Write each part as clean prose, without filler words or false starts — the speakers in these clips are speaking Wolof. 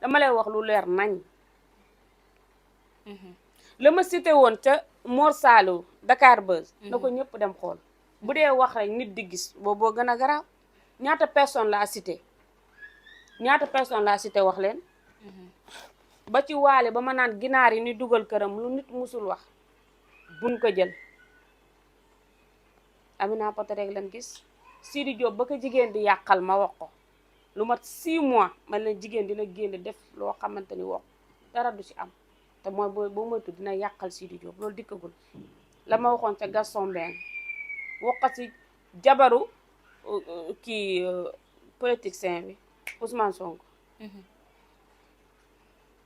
dama lay wax lu leer nañ. la ma cité woon ca Mor Saliou Dakar Buzz. na ko ñëpp dem xool. bu dee wax rek nit di gis booboo gën a garaaw. ñaata personne laa cité wax leen. ba ci waale ba ma naan ginaar yi ni dugal këram lu nit musul wax buñ ko jël. Amina Poté rek lan gis Sidi Diop ba ko jigéen di yàqal ma wax ko lu mat 6 mois man leen jigéen dina génn def loo xamante ni wax dara du ci am te mooy boo moytu dina yàqal Sidi Diop loolu dikkagul. la ma waxoon ca Gaston Mbengue wax ko ci jabaru kii politicien bi Ousmane Sonko.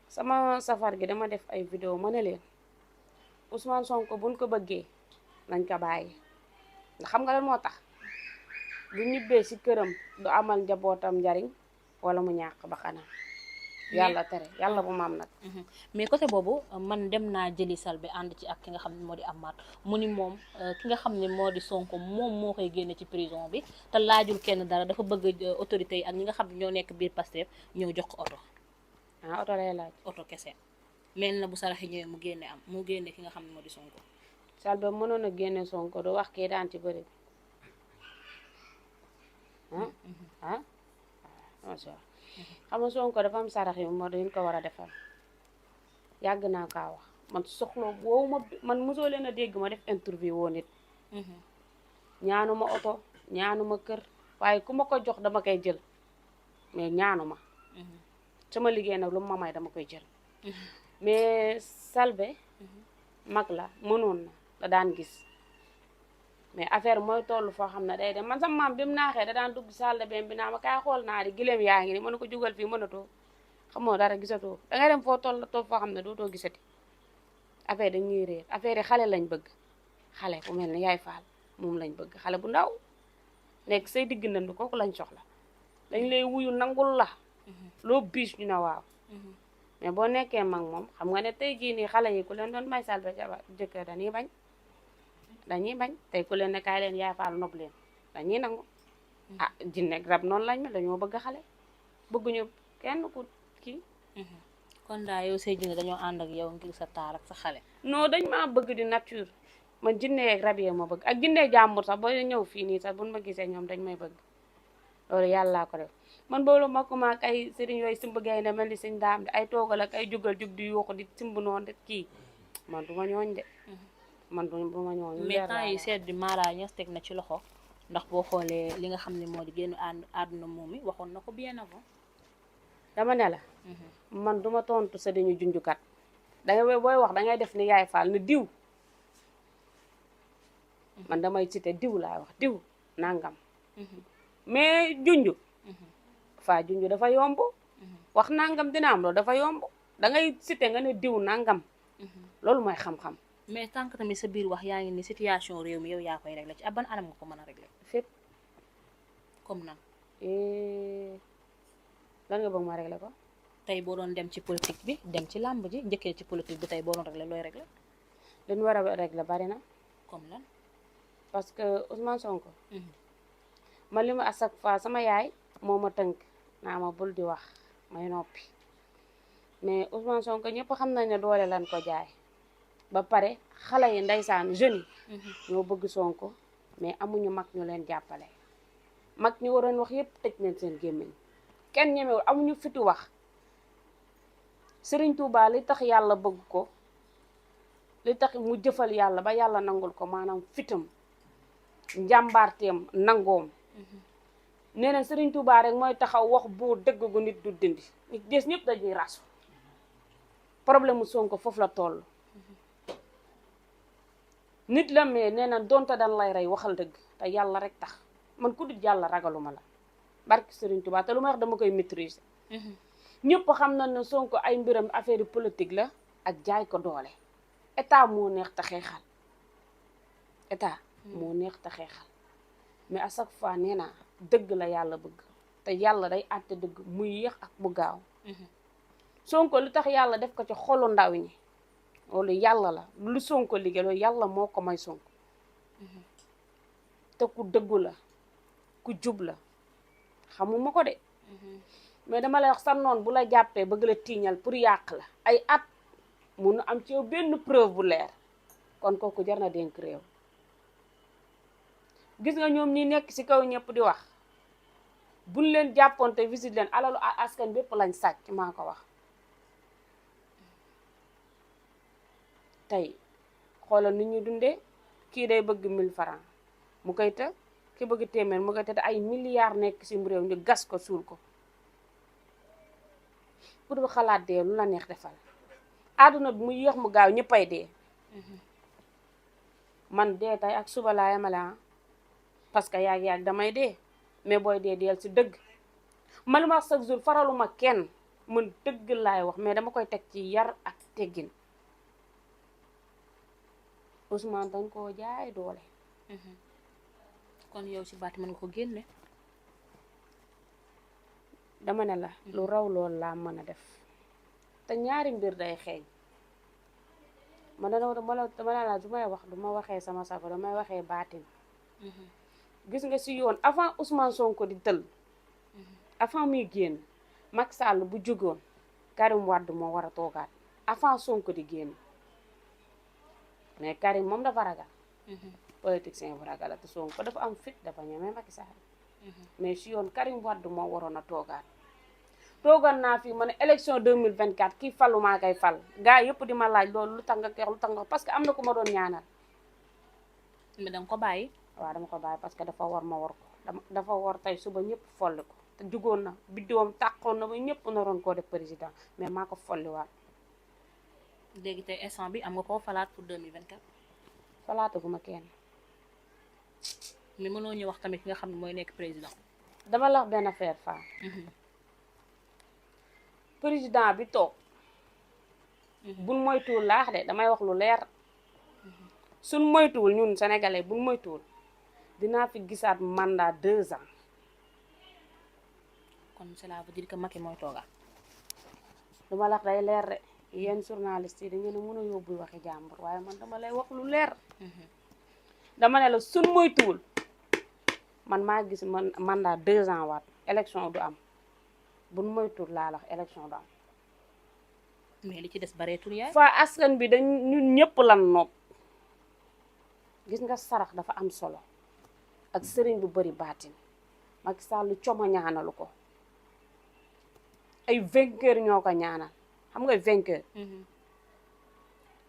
sama safar gi dama def ay vidéo ma ne leen Ousmane Sonko buñ ko bëggee nañ ko bàyyi ndax xam nga lan moo tax bu ñibbee ci këram du amal njabootam njariñ wala mu ñàkk ba xanaa yàlla tere yàlla bu maam nag. mais côté boobu man dem naa jëli Selbé ànd ci ak ki nga xam ne moo di Amath mu ni moom ki nga xam ne moo di Sonko moom moo koy génne ci prison bi te laajul kenn dara dafa bëgg autorité yi ak ñi nga xam ne ñoo nekk biir Pastef ñëw jox ko oto. Oto lay laaj. oto kese mel na bu saraxi ñëwee mu génne ki nga xam ne moo di Sonko. Selbé mënoon a génne Sonko du wax kii daan ci bëri xam nga Sonko dafa am sarax yu moo dañ ko war a defal yàgg naa kaa wax man soxla woowu man mosoo leen a dégg ma def interview woo nit. ñaanuma oto ñaanuma kër waaye ku ma ko jox dama koy jël mais ñaanuma sama liggéey nag lu ma may dama koy jël. mais Selbé mag la mënoon na da daan gis mais affaire mooy toll foo xam ne day dem man sama maam bi mu naaxee da daan dugg salle de bain bi naa ma kaay xool naa di gileem yaa ngi ni mën na ko jugal fii mënatoo xamoo dara gisatoo dangay dem foo toll foo xam ne dootoo gisati affaire dañuy réer affaire yi xale lañ bëgg xale bu mel ne yaay faal moom lañ bëgg xale bu ndaw nekk say digg ndënd kooku lañ soxla dañ lay wuyu nangul la loo biis ñu ne waaw. mais boo nekkee mag moom xam nga ne tey jii nii xale yi ku leen doon may Selbé jabar jëkkër dañuy bañ tey ku leen ne kaay leen yaay faal nopp leen dañuy nangu. jinne ak rab noonu lañ mel dañoo bëgg xale bëgguñu kenn ku kii. kon daa yow say jinne dañoo ànd ak yow ngir sa taar ak sa xale. non dañ maa bëgg di nature man jinne ak rab yee ma bëgg ak jinne jàmbur sax boo ñëw fii nii sax buñ ma gisee ñoom dañ may bëgg loolu yàllaa ko def. man boobu ma ko maak ay sëriñ yooyu simb gaynde mel ni sëñ daam di ay toogal ak ay jugal jug di yuuxu di simb noonu de kii man du ma ñooñ de. man du ma ñooñ. mais temps yi seet di Mara Niass teg na ci loxo ndax boo xoolee li nga xam ne moo di génn àdduna moom mi waxoon na ko bien avant. dama ne la. man duma tontu sa dañu junjukat dangay booy wax dangay def ni yaay faal ne diw. man damay cité diw laay wax diw nangam. mais junju. faa junju dafa yomb. wax nangam dina am loolu dafa yomb dangay cité nga ne diw nangam. loolu mooy xam-xam. mais tant que tamit sa biir wax yaa ngi ni situation réew mi yow yaa koy réglé ci ban anam nga ko mën a réglé. fépp. comme nan. lan nga bëgg ma réglé ko. tey boo doon dem ci politique bi dem ci làmb ji njëkkee ci politique bi tey boo doon réglé looy réglé. li ñu war a réglé bari na. comme lan. parce que Ousmane Sonko. man li ma à chaque fois sama yaay moo ma tënk naa ma bul di wax may noppi mais Ousmane Sonko ñëpp xam nañ ne doole lan ko jaay ba pare xale yi ndeysaan jeunes yi. ñoo bëgg Sonko mais amuñu mag ñu leen jàppale. mag ñi waroon wax yëpp tëj nañ seen gémmiñ kenn ñemewul amuñu fitu wax Serigne Touba li tax yàlla bëgg ko li tax mu jëfal yàlla ba yàlla nangul ko maanaam fitam njàmbaarteem nangoom. nee na Serigne Touba rek mooy taxaw wax boo dëgg gu nit du dindi nit des ñëpp dañuy rasu problème mu Sonko foofu la toll. nit la mais nee na donte dañ lay rey waxal dëgg te yàlla rek tax man ku dul yàlla ragaluma la barki Serigne Touba te lu ma wax dama koy maîtriser. ñëpp xam na ne Sonko ay mbiram affaire politique la ak jaay ko doole état moo neex te xeexal état moo neex te xeexal mais à chaque fois nee naa dëgg la yàlla bëgg te yàlla day àtte dëgg muy yéex ak mu gaaw. Sonko lu tax yàlla def ko ci xolu ndaw ñi loolu yàlla la lu Sonko liggéey loolu yàlla moo ko may Sonko. te ku dëggu la ku jub la xamuma ko de. mais dama lay wax sa noon bu la jàppee bëgg la tiiñal pour yàq la ay at munu am ci yow benn preuve bu leer kon kooku jar na dénk réew gis nga ñoom ñi nekk ci kaw ñëpp di wax buñ leen jàppoon te visite leen alalu askan bépp lañ sàcc maa ko wax tey xoolal ni ñuy dundee kii day bëgg 1000 francs mu koy të ki bëgg téeméer mu koy të ay milliards nekk ci réew ñu gas ko suul ko pour bu xalaat dee lu la neex defal àdduna bi mu yéex mu gaaw ñëppay dee man dee tey ak suba laa yemale parce que yàgg-yàgg damay dee mais booy dee deel ci dëgg man ma chaque jour faraluma kenn man dëgg laay wax mais dama koy teg ci yar ak teggin Ousmane dañ koo jaay doole kon yow ci baati mën nga ko génne dama ne la lu raw loolu laa mën a def te ñaari mbir day xeeñ man dama la du may wax du ma waxee sama sago damay waxee baatin gis nga ci yoon avant Ousmane Sonko di tël avant muy génn Macky Sall bu jógoon Karim Wade moo war a toogaat avant Sonko di génn mais Karim moom dafa ragal politicien bu ragal te Sonko dafa am fit dafa ñeme Macky Sall mais ci yoon Karim Wade moo waroon a toogaan naa fii ma ne élection 2024 kii falu maa koy fal gars yëpp di ma laaj loolu lu tax nga keex lu tax nga parce que am na ku ma doon ñaanal mais danga ko bàyyi waaw dama ko bàyyi parce que dafa war ma war ko dafa war tey suba ñëpp folli ko te jugoon na biddiwam tàqoon na ba ñëpp naroon koo def président mais maa ko folliwaat léegi tey instant bi am nga koo falaat pour 2024 falaataguma kenn mais mënoo ñu wax tamit ki nga xam ne mooy nekk président dama la wax benn affaire faa président bi toog buñ moytuwul laax de damay wax lu leer suñ moytuwul ñun sénégalais buñ moytuwul dinaa fi gisaat mandat 2 ans kon cela veut dire que Macky mooy tooga dama la wax day leer de yéen journaliste yi da ngeen a mën a yóbbu waxi jàmbur waaye man dama lay wax lu leer dama ne la suñ moytuwul man maa gis man mandat 2 ans waat élection du am buñ moytuwul laa la wax élection du am mais li ci des bareetul yaay fa askan bi dañ ñun ñëpp lan nopp gis nga sarax dafa am solo ak sëriñ bu bari baatin Macky Sall coma ñaanalu ko ay vainqueur ñoo ko ñaanal xam nga vainqueur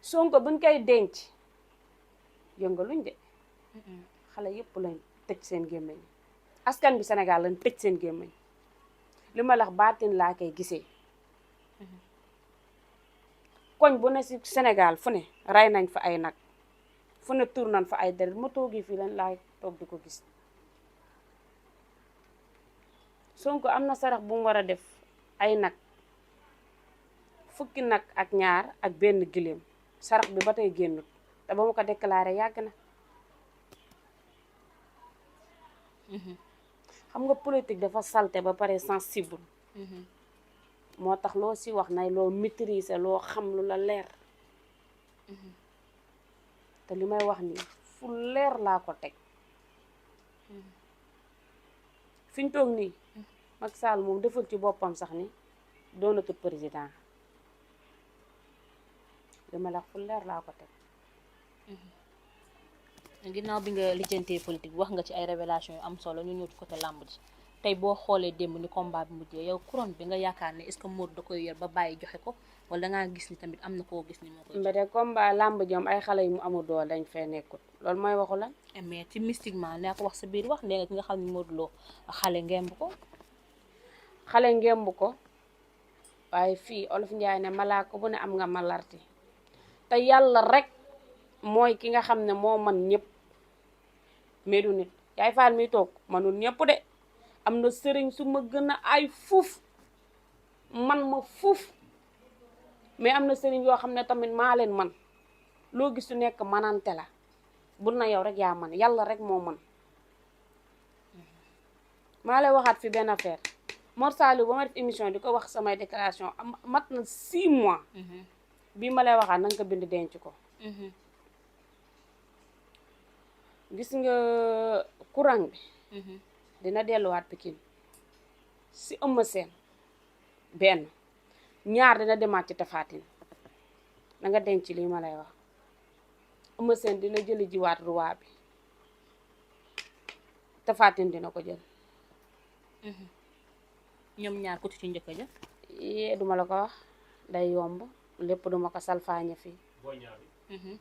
Sonko buñ koy denc yëngaluñ de xale yëpp lañ tëj seen gémmiñ askan bi Sénégal lañ tëj seen gémmiñ li ma lax baatin laa koy gisee koñ bu ne ci Sénégal fu ne rey nañ fa ay nag fu ne tur nañ fa ay deret ma toogee fii lañ laay toog di ko gis Sonko am na sarax bu mu war a def ay nag fukki nag ak ñaar ak benn giléem sarax bi ba tey génnut te ba mu ko déclaré yàgg na xam nga politique dafa salte ba pare sensible moo tax loo ci wax nay loo maîtriser loo xam lu la leer te li may wax nii fu leer laa ko teg fi ñu toog nii Macky Sall moom deful ci boppam sax ni doonatul président li ma la fu leer laa ko teg ginnaaw bi nga lijjantee politique wax nga ci ay révélation yu am solo ñu ñëw ci côté làmb ji tey boo xoolee démb ni combat bi mujjee yow couronne bi nga yaakaar ne est-ce que Modou da koy yor ba bàyyi joxe ko wala dangaa gis ni tamit am na koo gis ni moo koy mbete combat làmb ji am ay xale yu mu amul doole dañ fee nekkut loolu mooy waxu la mais ci mystiquement naa ko wax sa biir wax nee nga ki nga xam ne Modou Lo xale ngemb ko waaye fii Olof Njaay ne malaaka bu ne am nga malarti te yàlla rek mooy ki nga xam ne moo man ñëpp mais du nit yaay faal mi toog manul ñëpp de am na sëriñ su ma gën a ay fuuf man ma fuuf mais am na sëriñ yoo xam ne tamit maa leen man loo gis su nekk manante la bul na yow rek yaa man yàlla rek moo man maa lay waxaat fi benn affaire Mor Saliou ba ma def émission di ko wax samay déclaration am mat na 6 mois bii ma lay waxaat nanga ko bind denc ko gis nga courant bi dina delluwaat Pikine si Eumeu Sène benn ñaar dina demaat ci Tapha Tine da nga denc lii ma lay wax Eumeu Sène dina jëli jiwaat roi bi Tapha Tine dina ko jël ñoom ñaar ku ci njëkk a jël yee duma la ko wax day yomb lépp duma ko salfaañe fii Boy Niang bi